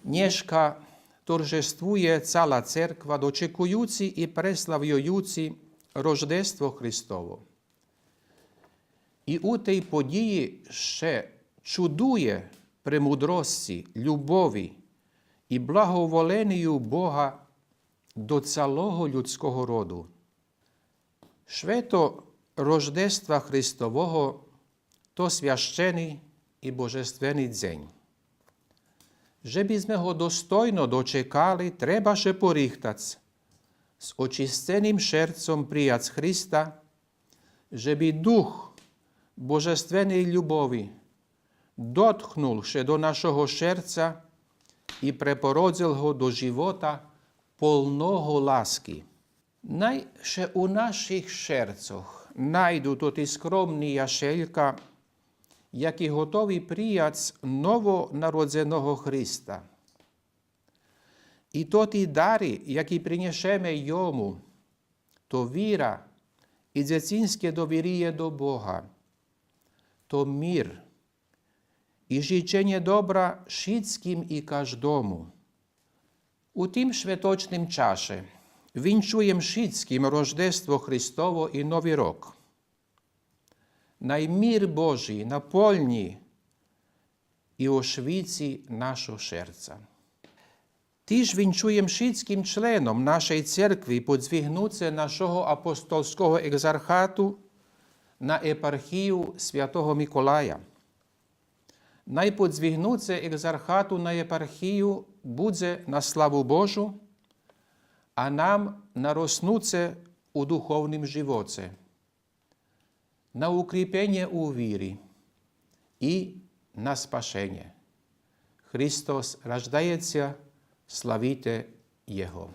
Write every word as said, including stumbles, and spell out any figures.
Нєшка торжествує цала церква, дочекуюци и преславююци Рождество Христово. И у тей подїї ше чудує премудросци, любови и благоволению Бога до цалого людского роду. Швето Рождества Христового то священи и божествени дзень. Же би зме го достойно дочекали, треба ше порихтац, з очисценим шерцом прияц Христа, же би Дух божественей любови дотхнул ше до нашого шерца и препородзел го до живота полного ласки. Най ше у наших шерцох найду тоти скромни яшелька, яки готови прияц новонародзеного Христа. И тоти дари, яки принєшеме йому, то вира и дзецинске довириє до Бога, то мир и жиченє добра шицким и каждому. У тим шветочним чаше винчуєм шицким Рождество Христово и Нови рок. Най мир Божи наполнї и ошвици нашо шерца. Тиж винчуєм шицким членом нашей церкви подзвигнуце нашого апостолского екзархату на епархию святого Миколая. Най подзвигнуце екзархату на епархию будзе на славу Божу, а нам нароснуце у духовним живоце, на укрипенє у вири и на спашенє. Христос раждаєтся, славите Його.